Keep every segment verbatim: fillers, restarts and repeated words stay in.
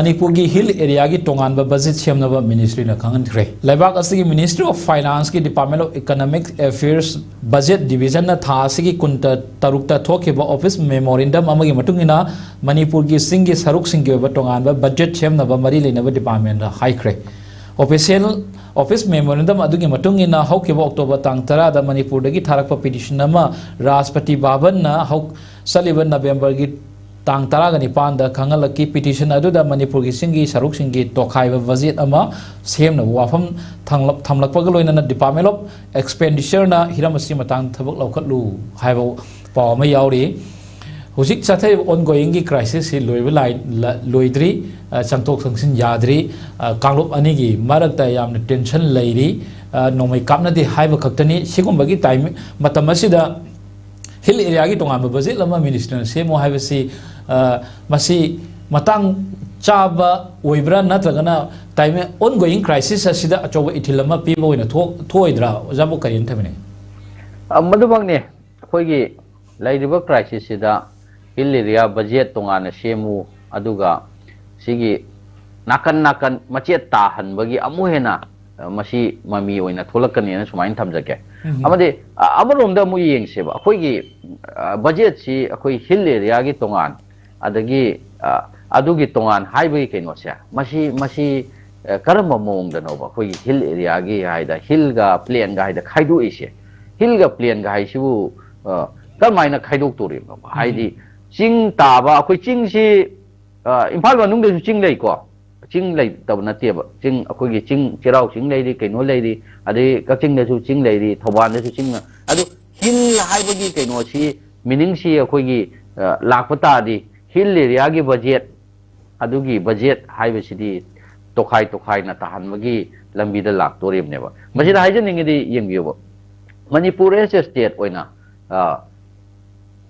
ꯃꯅꯤꯄꯨꯔꯒꯤ ꯍꯤꯜ ꯑꯦꯔꯤꯌꯥꯒꯤ ꯇꯣꯉꯥꯟꯕ ꯕꯖꯦꯠ ꯁꯦꯝꯅꯕ ꯃꯤꯅꯤꯁꯇ꯭ꯔꯤꯅ ꯈꯪꯍꯟꯈ꯭ꯔꯦ꯫ ꯂꯩꯕꯥꯛ ꯑꯁꯤꯒꯤ Ministry of Finance ꯀꯤ Department of Economic Affairs Budget Division ꯅ ꯊꯥ ꯑꯁꯤꯒꯤ ꯀꯨꯟ ꯇꯔꯨꯛꯇ ꯊꯣꯛꯈꯤꯕ office memorandum ꯑꯃꯒꯤ ꯃꯇꯨꯡ ꯏꯟꯅ, ꯃꯅꯤꯄꯨꯔꯒꯤ ꯆꯤꯡꯒꯤ ꯁꯔꯨꯛꯁꯤꯡꯒꯤ ꯑꯣꯏꯕ ꯇꯣꯉꯥꯟꯕ ꯕꯖꯦꯠ ꯁꯦꯝꯅꯕ ꯃꯔꯤ ꯂꯩꯅꯕ department ꯗ ꯍꯥꯏꯈ꯭ꯔꯦ꯫ Official office memorandum ꯑꯗꯨꯒꯤ ꯃꯇꯨꯡ ꯏꯟꯅ, ꯍꯧꯈꯤꯕ ꯑꯣꯛꯇꯣꯕꯔ ꯇꯥꯡ ꯇꯔꯥꯗ ꯃꯅꯤꯄꯨꯔꯗꯒꯤ ꯊꯥꯔꯛꯄ petition ꯑꯃ ꯔꯥꯁꯇ꯭ꯔꯄꯇꯤ ꯚꯕꯟꯅ ꯍꯧ-, ꯆꯠꯂꯤꯕ ꯅꯕꯦꯝꯕꯔꯒꯤ ꯇꯥꯡ ꯇꯔꯥꯒ ꯅꯤꯄꯥꯟꯗ ꯈꯪꯍꯜꯂꯛꯈꯤ꯫ Petition ꯑꯗꯨꯗ ꯃꯅꯤꯄꯨꯔꯒꯤ ꯆꯤꯡꯒꯤ ꯁꯔꯨꯛꯁꯤꯡꯒꯤ ꯇꯣꯈꯥꯏꯕ ꯕꯖꯦꯠ ꯑꯃ ꯁꯦꯝꯅꯕ ꯋꯥꯐꯝ ꯊꯝꯂꯛ-, ꯊꯝꯂꯛꯄꯒ ꯂꯣꯏꯅꯅ Department of Expenditure ꯅ ꯍꯤꯔꯝ ꯑꯁꯤꯒꯤ ꯃꯇꯥꯡꯗ ꯊꯕꯛ ꯂꯧꯈꯠꯂꯨ ꯍꯥꯏꯕ ꯄꯥꯎ ꯑꯃ ꯌꯥꯎꯔꯤ꯫ ꯍꯧꯖꯤꯛ ꯆꯠꯊꯔꯤꯕ ongoing ꯒꯤ crisis ꯁꯤ ꯂꯣꯏꯕ ꯂꯥꯏ-, ꯂ-, ꯂꯣꯏꯗ꯭ꯔꯤ꯫ ꯑ, ꯆꯪꯊꯣꯛ ꯆꯪꯁꯤꯟ ꯌꯥꯗ꯭ꯔꯤ꯫ ꯑ, ꯀꯥꯡꯂꯨꯞ ꯑꯅꯤꯒꯤ ꯃꯔꯛꯇ ꯌꯥꯝꯅ tension ꯂꯩꯔꯤ꯫ ꯑ, ꯅꯣꯡꯃꯩ ꯀꯥꯞꯅꯗꯦ ꯍꯥꯏꯕ ꯈꯛꯇꯅꯤ꯫ ꯁꯤꯒꯨꯝꯕꯒꯤ time, ꯃꯇꯝ ꯑꯁꯤꯗ ꯍꯤꯜ ꯑꯦꯔꯤꯌꯥꯒꯤ ꯇꯣꯉꯥꯟꯕ ꯕꯖꯦꯠ ꯑꯃ ꯃꯤꯅꯤꯁꯇꯔꯅ ꯁꯦꯝꯃꯨ ꯍꯥꯏꯕꯁꯤ, ꯑ, ꯃꯁꯤ ꯃꯇꯥꯡ ꯆꯥꯕ ꯑꯣꯏꯕ꯭ꯔꯥ, ꯅꯠꯇ꯭ꯔꯒꯅ time, ongoing crisis ꯑꯁꯤꯗ ꯑꯆꯧꯕ ꯏꯊꯤꯜ ꯑꯃ ꯄꯤꯕ ꯑꯣꯏꯅ ꯊꯣꯛ-, ꯊꯣꯛꯑꯣꯏꯗ꯭ꯔꯥ? ꯑꯣꯖꯥꯕꯨ ꯀꯔꯤꯅ ꯊꯝꯕꯤꯅꯤꯡꯉꯤ? ꯑ, ꯃꯗꯨꯃꯛꯅꯤ꯫ ꯑꯩꯈꯣꯏꯒꯤ ꯂꯩꯔꯤꯕ crisis ꯁꯤꯗ ꯍꯤꯜ ꯑꯦꯔꯤꯌꯥ ꯕꯖꯦꯠ ꯇꯣꯉꯥꯟꯅ ꯁꯦꯝꯃꯨ, ꯑꯗꯨꯒ ꯁꯤꯒꯤ ꯅꯥꯀꯟ ꯅꯥꯀꯟ ꯃꯆꯦꯠ ꯇꯥꯍꯟꯕꯒꯤ ꯑꯃꯨꯛ ꯍꯦꯟꯅ, ꯑ, ꯃꯁꯤ ꯃꯃꯤ ꯑꯣꯏꯅ ꯊꯣꯛꯂꯛꯀꯅꯤꯅ ꯁꯨꯃꯥꯏꯅ ꯊꯝꯖꯒꯦ꯫ ꯎꯝ꯫ ꯑꯃꯗꯤ, ꯑ, ꯑꯃꯔꯣꯝꯗ ꯑꯃꯨꯛ ꯌꯦꯡꯁꯦꯕ, ꯑꯩꯈꯣꯏꯒꯤ, ꯑ, ꯕꯖꯦꯠꯁꯤ ꯑꯩꯈꯣꯏ ꯍꯤꯜ ꯑꯦꯔꯤꯌꯥꯒꯤ ꯇꯣꯉꯥꯟ, ꯑꯗꯒꯤ, ꯑ, ꯑꯗꯨꯒꯤ ꯇꯣꯉꯥꯟ ꯍꯥꯏꯕꯒꯤ ꯀꯩꯅꯣꯁꯦ, ꯃꯁꯤ, ꯃꯁꯤ, ꯑ, ꯀꯔꯝꯕ ꯃꯑꯣꯡꯗꯅꯣꯕ ꯑꯩꯈꯣꯏꯒꯤ ꯍꯤꯜ ꯑꯦꯔꯤꯌꯥꯒꯤ ꯍꯥꯏꯗ, ꯍꯤꯜꯒ ꯄ꯭ꯂꯦꯟꯒ ꯍꯥꯏꯗ ꯈꯥꯏꯗꯣꯛꯏꯁꯦ? ꯍꯤꯜꯒ ꯄ꯭ꯂꯦꯟꯒ ꯍꯥꯏꯁꯤꯕꯨ, ꯑ, ꯀꯔꯝꯍꯥꯏꯅ ꯈꯥꯏꯗꯣꯛꯇꯣꯔꯤꯕꯅꯣꯕ? ꯎꯝ꯫ ꯍꯥꯏꯗꯤ ꯆꯤꯡ ꯇꯥꯕ, ꯑꯩꯈꯣꯏ ꯆꯤꯡꯁꯤ, ꯑ, ꯏꯝꯐꯥꯜ ꯃꯅꯨꯡꯗꯁꯨ ꯆꯤꯡ ꯂꯩꯀꯣ, ꯆꯤꯡ ꯂꯩꯇꯕ ꯅꯠꯇꯦꯕ꯫ ꯆꯤꯡ, ꯑꯩꯈꯣꯏꯒꯤ ꯆꯤꯡ, ꯆꯩꯔꯥꯎ ꯆꯤꯡ ꯂꯩꯔꯤ, ꯀꯩꯅꯣ ꯂꯩꯔꯤ, ꯑꯗꯩ ꯀꯛꯆꯤꯡꯗꯁꯨ ꯆꯤꯡ ꯂꯩꯔꯤ, ꯊꯧꯕꯥꯜꯗꯁꯨ ꯆꯤꯡ ꯂꯩ꯫ ꯑꯗꯨ ꯍꯤꯜ ꯍꯥꯏꯕꯒꯤ ꯀꯩꯅꯣꯁꯤ, meaning ꯁꯤ ꯑꯩꯈꯣꯏꯒꯤ, ꯑ, ꯂꯥꯛꯄ ꯇꯥꯔꯗꯤ ꯍꯤꯜ ꯑꯦꯔꯤꯌꯥꯒꯤ ꯕꯖꯦꯠ, ꯑꯗꯨꯒꯤ ꯕꯖꯦꯠ ꯍꯥꯏꯕꯁꯤꯗꯤ ꯇꯣꯈꯥꯏ ꯇꯣꯈꯥꯏꯅ ꯇꯥꯍꯟꯕꯒꯤ ꯂꯝꯕꯤꯗ ꯂꯥꯛꯇꯣꯔꯤꯕꯅꯦꯕ꯫ ꯃꯁꯤꯗ ꯎꯝ꯫ ꯍꯥꯏꯖꯅꯤꯡꯉꯤꯗꯤ, ꯌꯦꯡꯕꯤꯌꯨꯕ, ꯃꯅꯤꯄꯨꯔ as a state ꯑꯣꯏꯅ, ꯑ,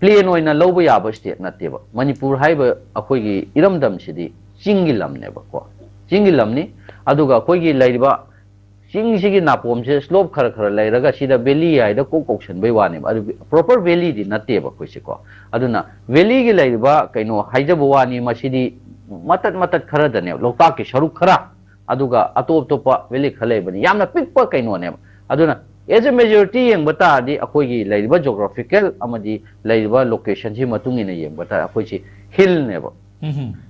ꯄ꯭ꯂꯦꯟ ꯑꯣꯏꯅ ꯂꯧꯕ ꯌꯥꯕ state ꯅꯠꯇꯦꯕ꯫ ꯃꯅꯤꯄꯨꯔ ꯍꯥꯏꯕ ꯑꯩꯈꯣꯏꯒꯤ ꯏꯔꯝꯗꯝꯁꯤꯗꯤ ꯆꯤꯡꯒꯤ ꯂꯝꯅꯦꯕꯀꯣ, ꯆꯤꯡꯒꯤ ꯂꯝꯅꯤ꯫ ꯑꯗꯨꯒ ꯑꯩꯈꯣꯏꯒꯤ ꯂꯩꯔꯤꯕ ꯆꯤꯡꯁꯤꯒꯤ ꯅꯥꯄꯣꯝꯁꯦ slope ꯈꯔ ꯈꯔ ꯂꯩꯔꯒ ꯁꯤꯗ valley ꯍꯥꯏꯗ ꯀꯣꯛ ꯀꯧꯁꯟꯕꯩ ꯋꯥꯅꯦꯕ꯫ ꯑꯗꯨ proper valley ꯗꯤ ꯅꯠꯇꯦꯕ ꯑꯩꯈꯣꯏꯁꯦꯀꯣ꯫ ꯑꯗꯨꯅ valley ꯒꯤ ꯂꯩꯔꯤꯕ ꯀꯩꯅꯣ ꯍꯥꯏꯖꯕ ꯋꯥꯅꯤ, ꯃꯁꯤꯗꯤ ꯃꯇꯠ ꯃꯇꯠ ꯈꯔꯗꯅꯦꯕ, ꯂꯣꯛꯇꯥꯛꯀꯤ ꯁꯔꯨꯛ ꯈꯔ, ꯑꯗꯨꯒ ꯑꯇꯣꯞ ꯑꯇꯣꯞꯄ ꯚꯦꯂꯤ ꯈꯔ ꯂꯩꯕꯅꯤ꯫ ꯌꯥꯝꯅ ꯄꯤꯛꯄ ꯀꯩꯅꯣꯅꯦꯕ꯫ ꯑꯗꯨꯅ as a majority ꯌꯦꯡꯕ ꯇꯥꯔꯗꯤ ꯑꯩꯈꯣꯏꯒꯤ ꯂꯩꯔꯤꯕ ꯖꯣꯒ꯭ꯔꯥꯐꯤꯀꯦꯜ ꯑꯃꯗꯤ ꯂꯩꯔꯤꯕ ꯂꯣꯀꯦꯁꯟꯁꯤ ꯃꯇꯨꯡ ꯏꯟꯅ ꯌꯦꯡꯕ ꯇꯥꯔꯗꯤ ꯑꯩꯈꯣꯏꯁꯤ ꯍꯤꯜꯅꯦꯕ꯫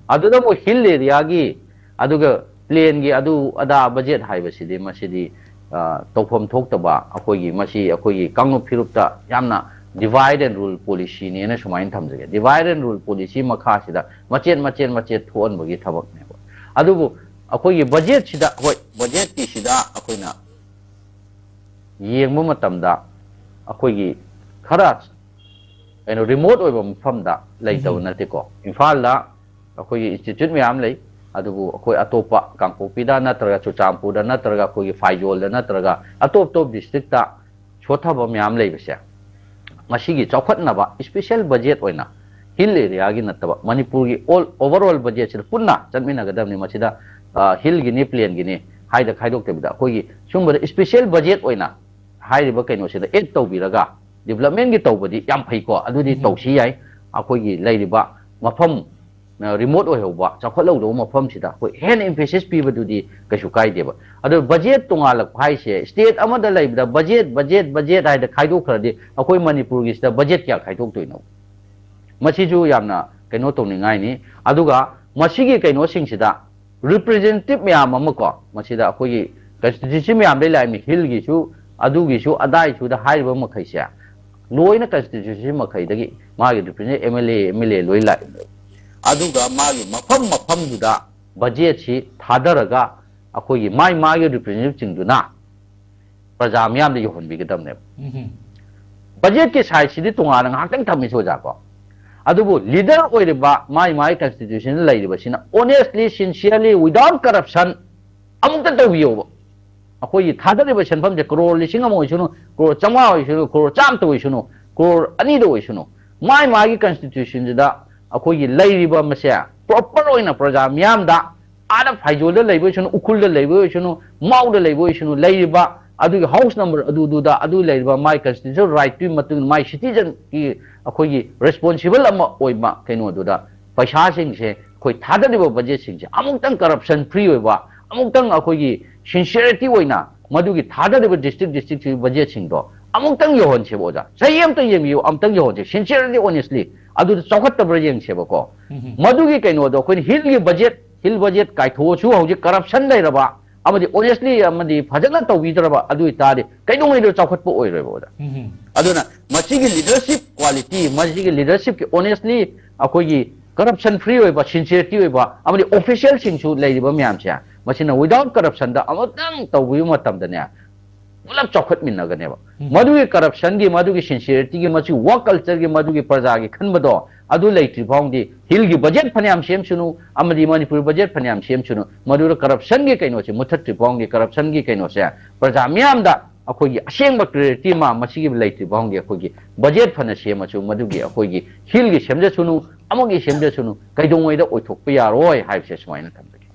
ꯑꯗꯨꯅ ꯑꯃꯨꯛ ꯍꯤꯜ ꯑꯦꯔꯤꯌꯥꯒꯤ ꯑꯗꯨꯒ ꯄ꯭ꯂꯦꯟꯒꯤ ꯑꯗꯨ ꯑꯗꯥ ꯕꯖꯦꯠ ꯍꯥꯏꯕꯁꯤꯗꯤ ꯃꯁꯤꯗꯤ, ꯑ, ꯇꯧꯐꯝ ꯊꯣꯛꯇꯕ, ꯑꯩꯈꯣꯏꯒꯤ ꯃꯁꯤ ꯑꯩꯈꯣꯏꯒꯤ ꯀꯥꯡꯂꯨꯞ ꯐꯤꯔꯨꯞꯇ ꯌꯥꯝꯅ divide and rule policyꯅꯦꯅ ꯁꯨꯃꯥꯏꯅ ꯊꯝꯖꯒꯦ꯫ Divide and rule policy ꯃꯈꯥꯁꯤꯗ ꯃꯆꯦꯠ ꯃꯆꯦꯠ ꯃꯆꯦꯠ ꯊꯣꯛꯍꯟꯕꯒꯤ ꯊꯕꯛꯅꯦꯕ꯫ ꯑꯗꯨꯕꯨ ꯑꯩꯈꯣꯏꯒꯤ ꯕꯖꯦꯠꯁꯤꯗ, ꯍꯣꯏ, ꯕꯖꯦꯠꯀꯤꯁꯤꯗ ꯑꯩꯈꯣꯏꯅ ꯌꯦꯡꯕ ꯃꯇꯝꯗ ꯑꯩꯈꯣꯏꯒꯤ ꯈꯔ ꯀꯩꯅꯣ ꯔꯤꯃꯣꯠ ꯑꯣꯏꯕ ꯃꯐꯝꯗ ꯂꯩꯇꯕ ꯅꯠꯇꯦꯀꯣ꯫ ꯏꯝꯐꯥꯜꯗ ꯑꯩꯈꯣꯏꯒꯤ ꯏꯟꯁꯇꯤꯇ꯭ꯌꯨꯠ ꯃꯌꯥꯝ ꯂꯩ, ꯑꯗꯨꯕꯨ ꯑꯩꯈꯣꯏ ꯑꯇꯣꯞꯄ ꯀꯥꯡꯄꯣꯛꯄꯤꯗ ꯅꯠꯇ꯭ꯔꯒ ꯆꯨꯔꯆꯥꯟꯄꯨꯔꯗ ꯅꯠꯇ꯭ꯔꯒ ꯑꯩꯈꯣꯏꯒꯤ ꯐꯥꯏꯖꯣꯜꯗ ꯅꯠꯇ꯭ꯔꯒ ꯑꯇꯣꯞ ꯑꯇꯣꯞ ꯗꯤꯁꯇ꯭ꯔꯤꯛꯇ ꯁꯣꯠꯊꯕ ꯃꯌꯥꯝ ꯂꯩꯕꯁꯦ, ꯃꯁꯤꯒꯤ ꯆꯥꯎꯈꯠꯅꯕ ꯏꯁꯄꯤꯁꯦꯜ ꯕꯖꯦꯠ ꯑꯣꯏꯅ ꯍꯤꯜ ꯑꯦꯔꯤꯌꯥꯒꯤ ꯅꯠꯇꯕ ꯃꯅꯤꯄꯨꯔꯒꯤ ꯑꯣꯜ ꯑꯣꯚꯔꯑꯣꯜ ꯕꯖꯦꯠꯁꯤꯗ ꯄꯨꯟꯅ ꯆꯠꯃꯤꯟꯅꯒꯗꯕꯅꯤ꯫ ꯃꯁꯤꯗ, ꯑ, ꯍꯤꯜꯒꯤꯅꯤ, ꯄ꯭ꯂꯦꯟꯒꯤꯅꯤ ꯍꯥꯏꯗ ꯈꯥꯏꯗꯣꯛꯇꯕꯤꯗ ꯑꯩꯈꯣꯏꯒꯤ ꯁꯨꯝꯕꯗ ꯏꯁꯄꯤꯁꯦꯜ ꯕꯖꯦꯠ ꯑꯣꯏꯅ ꯍꯥꯏꯔꯤꯕ ꯀꯩꯅꯣꯁꯤꯗ ꯑꯦꯗ ꯇꯧꯕꯤꯔꯒ ꯗꯤꯕꯂꯞꯃꯦꯟꯒꯤ ꯇꯧꯕꯗꯤ ꯌꯥꯝ ꯐꯩꯀꯣ, ꯑꯗꯨꯗꯤ ꯇꯧꯁꯤ ꯌꯥꯏ꯫ ꯑꯩꯈꯣꯏꯒꯤ ꯂꯩꯔꯤꯕ ꯃꯐꯝ, ꯑ, ꯔꯤꯃꯣꯠ ꯑꯣꯏꯍꯧꯕ, ꯆꯥꯎꯈꯠꯍꯧꯗꯕ ꯃꯐꯝꯁꯤꯗ ꯑꯩꯈꯣꯏ ꯍꯦꯟꯅ ꯏꯝꯐꯦꯁꯤꯁ ꯄꯤꯕꯗꯨꯗꯤ ꯀꯩꯁꯨ ꯀꯥꯏꯗꯦꯕ꯫ ꯑꯗꯣ ꯕꯖꯦꯠ ꯇꯣꯉꯥꯜꯂꯛꯄ ꯍꯥꯏꯁꯦ, ꯁ꯭ꯇꯦꯠ ꯑꯃꯗ ꯂꯩꯕꯗ ꯕꯖꯦꯠ, ꯕꯖꯦꯠ, ꯕꯖꯦꯠ ꯍꯥꯏꯗ ꯈꯥꯏꯗꯣꯛꯈ꯭ꯔꯗꯤ ꯑꯩꯈꯣꯏ ꯃꯅꯤꯄꯨꯔꯒꯤꯁꯤꯗ ꯕꯖꯦꯠ ꯀꯌꯥ ꯈꯥꯏꯗꯣꯛꯇꯣꯏꯅꯣ? ꯃꯁꯤꯁꯨ ꯌꯥꯝꯅ ꯀꯩꯅꯣ ꯇꯧꯅꯤꯡꯉꯥꯏꯅꯤ꯫ ꯑꯗꯨꯒ ꯃꯁꯤꯒꯤ ꯀꯩꯅꯣꯁꯤꯡꯁꯤꯗ ꯔꯤꯄ꯭ꯔꯖꯦꯟꯇꯦꯇꯤꯚ ꯃꯌꯥꯝ ꯑꯃ ꯀꯣ, ꯃꯁꯤꯗ ꯑꯩꯈꯣꯏꯒꯤ ꯀꯟꯁꯇꯤꯇ꯭ꯌꯨꯟꯁꯤ ꯃꯌꯥꯝꯗꯩ ꯂꯥꯛꯏ, ꯍꯤꯜꯒꯤꯁꯨ, ꯑꯗꯨꯒꯤꯁꯨ, ꯑꯗꯥꯏꯁꯨꯗ ꯍꯥꯏꯔꯤꯕ ꯃꯈꯩꯁꯦ ꯂꯣꯏꯅ ꯀꯟꯁꯇꯤꯇ꯭ꯌꯨꯟꯁꯤ ꯃꯈꯩꯗꯒꯤ ꯃꯥꯒꯤ representative M L A, M L A ꯂꯣꯏ ꯂꯥꯛꯏ꯫ ꯑꯗꯨꯒ ꯃꯥꯒꯤ ꯃꯐꯝ ꯃꯐꯝꯗꯨꯗ ꯕꯖꯦꯠꯁꯤ ꯊꯥꯗꯔꯒ ꯑꯩꯈꯣꯏꯒꯤ ꯃꯥꯏ ꯃꯥꯒꯤ ꯔꯤꯄ꯭ꯔꯖꯦꯟꯇꯦꯇꯤꯚꯁꯤꯡꯗꯨꯅ ꯄ꯭ꯔꯖꯥ ꯃꯤꯌꯥꯝꯗ ꯌꯧꯍꯟꯕꯤꯒꯗꯕꯅꯦꯕ꯫ ꯕꯖꯦꯠꯀꯤ ꯁꯥꯏꯠꯁꯤꯗꯤ ꯇꯣꯉꯥꯟꯅ ꯉꯥꯏꯍꯥꯛꯇꯪ ꯊꯝꯃꯤꯁꯦ, ꯑꯣꯖꯥ ꯀꯣ꯫ ꯑꯗꯨꯕꯨ ꯂꯤꯗꯔ ꯑꯣꯏꯔꯤꯕ ꯃꯥꯏ ꯃꯥꯏ ꯀꯟꯁꯇꯤꯇ꯭ꯌꯨꯁꯟꯗ ꯂꯩꯔꯤꯕꯁꯤꯅ honestly, sincerely, without corruption ꯑꯃꯨꯛꯇ ꯇꯧꯕꯤꯌꯣꯕ꯫ ꯑꯩꯈꯣꯏꯒꯤ ꯊꯥꯗꯔꯤꯕ ꯁꯦꯟꯐꯝꯁꯦ ꯀ꯭ꯔꯣꯔ ꯂꯤꯁꯤꯡ ꯑꯃ ꯑꯣꯏꯁꯅꯨ, ꯀ꯭ꯔꯣꯔ ꯆꯥꯝꯃꯉꯥ ꯑꯣꯏꯁꯅꯨ, ꯀ꯭ꯔꯣꯔ ꯆꯥꯝꯃꯇ ꯑꯣꯏꯁꯅꯨ, ꯀ꯭ꯔꯣꯔ ꯑꯅꯤꯗ ꯑꯣꯏꯁꯅꯨ, ꯃꯥꯏ ꯃꯥꯒꯤ ꯀꯟꯁꯇꯤꯇ꯭ꯌꯨꯁꯟꯁꯤꯗ ꯑꯩꯈꯣꯏꯒꯤ ꯂꯩꯔꯤꯕ ꯃꯁꯦ ꯄ꯭ꯔꯣꯄꯔ ꯑꯣꯏꯅ ꯄ꯭ꯔꯖꯥ ꯃꯤꯌꯥꯝꯗ, ꯑꯥꯗ ꯐꯥꯏꯖꯣꯜꯗ ꯂꯩꯕ ꯑꯣꯏꯁꯅꯨ, ꯎꯈ꯭ꯔꯨꯜꯗ ꯂꯩꯕ ꯑꯣꯏꯁꯅꯨ, ꯃꯥꯎꯗ ꯂꯩꯕ ꯑꯣꯏꯁꯅꯨ, ꯂꯩꯔꯤꯕ ꯑꯗꯨꯒꯤ ꯍꯥꯎꯁ ꯅꯝꯕꯔ ꯑꯗꯨꯗꯨꯗ ꯑꯗꯨ ꯂꯩꯔꯤꯕ ꯃꯥꯏ ꯀꯟꯁꯇꯤꯇ꯭ꯌꯨꯁꯅꯦꯜ ꯔꯥꯏꯠꯇꯨꯒꯤ ꯃꯇꯨꯡ ꯏꯟꯅ ꯃꯥꯏ ꯁꯤꯇꯤꯖꯟꯒꯤ ꯑꯩꯈꯣꯏꯒꯤ ꯔꯦꯁꯄꯣꯟꯁꯤꯕꯜ ꯑꯃ ꯑꯣꯏꯕ ꯀꯩꯅꯣꯗꯨꯗ ꯄꯩꯁꯥꯁꯤꯡꯁꯦ ꯑꯩꯈꯣꯏ ꯊꯥꯗꯔꯤꯕ ꯕꯖꯦꯠꯁꯤꯡꯁꯦ ꯑꯃꯨꯛꯇꯪ ꯀꯔꯞꯁꯟ ꯐ꯭ꯔꯤ ꯑꯣꯏꯕ, ꯑꯃꯨꯛꯇꯪ ꯑꯩꯈꯣꯏꯒꯤ ꯁꯤꯟꯁꯤꯌꯔꯤꯇꯤ ꯑꯣꯏꯅ ꯃꯗꯨꯒꯤ ꯊꯥꯗꯔꯤꯕ ꯗꯤꯁꯇ꯭ꯔꯤꯛ ꯗꯤꯁꯇ꯭ꯔꯤꯛꯁꯤꯒꯤ ꯕꯖꯦꯠꯁꯤꯡꯗꯣ ꯑꯃꯨꯛꯇꯪ ꯌꯧꯍꯟꯁꯦꯕ ꯑꯣꯖꯥ꯫ ꯆꯍꯤ ꯑꯃꯇ ꯌꯦꯡꯕꯤꯌꯨ, ꯑꯃꯨꯛꯇꯪ ꯌꯧꯍꯟꯁꯦ, ꯁꯤꯟꯁꯤꯌꯔꯤꯇꯤ ꯑꯣꯅꯦꯁꯂꯤ ꯑꯗꯨꯗ ꯆꯥꯎꯈꯠꯇꯕ꯭ꯔꯥ ꯌꯦꯡꯁꯦꯕꯀꯣ꯫ ꯃꯗꯨꯒꯤ ꯀꯩꯅꯣꯗꯣ ꯑꯩꯈꯣꯏꯅ ꯍꯤꯜꯒꯤ ꯕꯖꯦꯠ, ꯍꯤꯜ ꯕꯖꯦꯠ ꯀꯥꯏꯊꯣꯛꯑꯁꯨ ꯍꯧꯖꯤꯛ ꯀꯔꯞꯁꯟ ꯂꯩꯔꯕ ꯑꯃꯗꯤ ꯑꯣꯅꯦꯁꯂꯤ ꯑꯃꯗꯤ ꯐꯖꯅ ꯇꯧꯕꯤꯗ꯭ꯔꯕ ꯑꯗꯨ ꯑꯣꯏꯇꯥꯔꯗꯤ ꯀꯩꯗꯧꯉꯩꯗ ꯆꯥꯎꯈꯠꯄ ꯑꯣꯏꯔꯣꯏꯕ ꯑꯣꯖꯥ꯫ ꯑꯗꯨꯅ ꯃꯁꯤꯒꯤ ꯂꯤꯗꯔꯁꯤꯞ ꯀ꯭ꯋꯥꯂꯤꯇꯤ, ꯃꯁꯤꯒꯤ ꯂꯤꯗꯔꯁꯤꯞꯀꯤ ꯑꯣꯅꯦꯁꯂꯤ ꯑꯩꯈꯣꯏꯒꯤ ꯀꯔꯞꯁꯟ ꯐ꯭ꯔꯤ ꯑꯣꯏꯕ, ꯁꯤꯟꯁꯤꯌꯔꯤꯇꯤ ꯑꯣꯏꯕ ꯑꯃꯗꯤ ꯑꯣꯐꯤꯁꯤꯌꯦꯜꯁꯤꯡꯁꯨ ꯂꯩꯔꯤꯕ ꯃꯌꯥꯝꯁꯦ, ꯃꯁꯤꯅ ꯋꯤꯗꯥꯎꯠ ꯀꯔꯞꯁꯟꯗ ꯑꯃꯨꯛꯇꯪ ꯇꯧꯕꯤꯕ ꯃꯇꯝꯗꯅꯦ, ꯄꯨꯂꯞ ꯆꯥꯎꯈꯠꯃꯤꯟꯅꯒꯅꯦꯕ꯫ ꯃꯗꯨꯒꯤ ꯀꯔꯞꯁꯟꯒꯤ, ꯃꯗꯨꯒꯤ ꯁꯤꯟꯁꯤꯌꯔꯤꯇꯤꯒꯤ, ꯃꯁꯤ ꯋꯥꯔꯛ ꯀꯜꯆꯔꯒꯤ, ꯃꯗꯨꯒꯤ ꯄ꯭ꯔꯖꯥꯒꯤ ꯈꯟꯕꯗꯣ ꯑꯗꯨ ꯂꯩꯇ꯭ꯔꯤ ꯐꯥꯎꯗꯤ ꯍꯤꯜꯒꯤ ꯕꯖꯦꯠ ꯐꯅꯌꯥꯝ ꯁꯦꯝꯁꯅꯨ ꯑꯃꯗꯤ ꯃꯅꯤꯄꯨꯔ ꯕꯖꯦꯠ ꯐꯅꯌꯥꯝ ꯁꯦꯝꯁꯅꯨ, ꯃꯗꯨꯗ ꯀꯔꯞꯁꯟꯒꯤ ꯀꯩꯅꯣꯁꯦ ꯃꯨꯊꯠꯇ꯭ꯔꯤ ꯐꯥꯎꯗꯤ, ꯀꯔꯞꯁꯟꯒꯤ ꯀꯩꯅꯣꯁꯦ ꯄ꯭ꯔꯖꯥ ꯃꯤꯌꯥꯝꯗ ꯑꯩꯈꯣꯏꯒꯤ ꯑꯁꯦꯡꯕ ꯀ꯭ꯂꯦꯔꯤꯇꯤ ꯑꯃ ꯃꯁꯤꯒꯤ ꯂꯩꯇ꯭ꯔꯤ ꯐꯥꯎꯗꯤ ꯑꯩꯈꯣꯏꯒꯤ ꯕꯖꯦꯠ ꯐꯅ ꯁꯦꯝꯃꯁꯨ ꯃꯗꯨꯒꯤ ꯑꯩꯈꯣꯏꯒꯤ ꯍꯤꯜꯒꯤ ꯁꯦꯝꯖꯁꯅꯨ, ꯑꯃꯒꯤ ꯁꯦꯝꯖꯁꯅꯨ, ꯀꯩꯗꯧꯉꯩꯗ ꯑꯣꯏꯊꯣꯛꯄ ꯌꯥꯔꯣꯏ ꯍꯥꯏꯕꯁꯦ ꯁꯨꯃꯥꯏꯅ ꯊꯝꯖꯒꯦ꯫